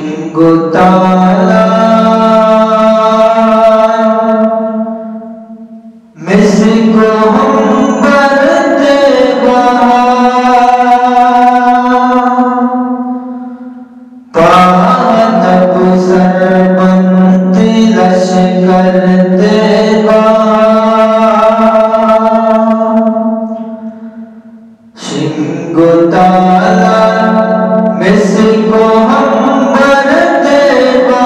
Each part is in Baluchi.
شنگ و تالان مسک و عنبر طیبہ، پادپ سربنت لشکر طیبہ، شنگ و تالان مسک و عنبر طیبہ،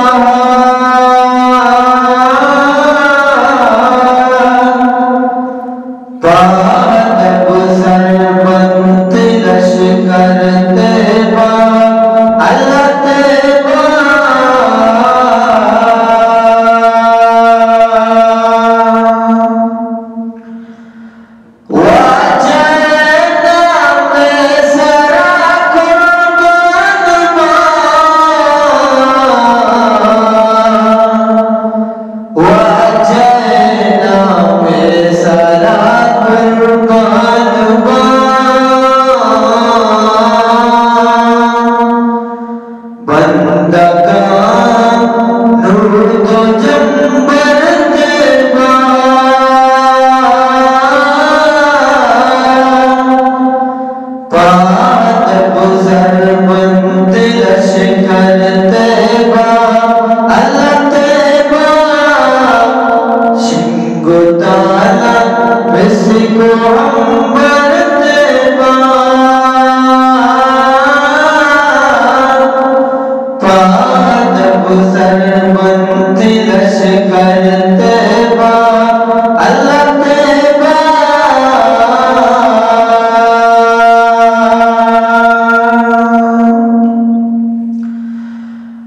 پادپ سربنت لشکر طیبہ، اللہ طیبہ۔ واجہ نام سرا قربان باں، واجہ نام سرا قربان باں، بندگاں نور دو جمبر طیبہ، پادپ سربنت لشکر طیبہ، اللہ طیبہ، شنگ و تالان مسک و عنبر طیبہ، پادپ سربنت لشکر طیبہ، اللہ طیبہ۔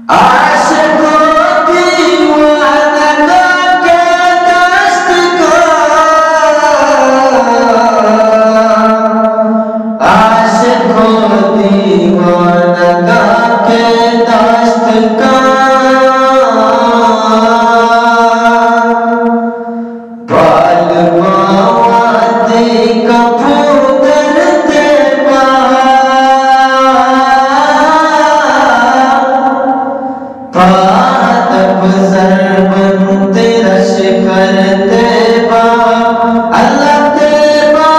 عاشق و دیوانگاں کہ داشت کن، عاشق و دیوانگاں کہ داشت کن، بال ماں وہدے کپودر طیبہ، پادپ سربنت لشکر طیبہ، اللہ طیبہ،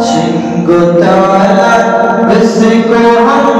شنگ و تالان مسک و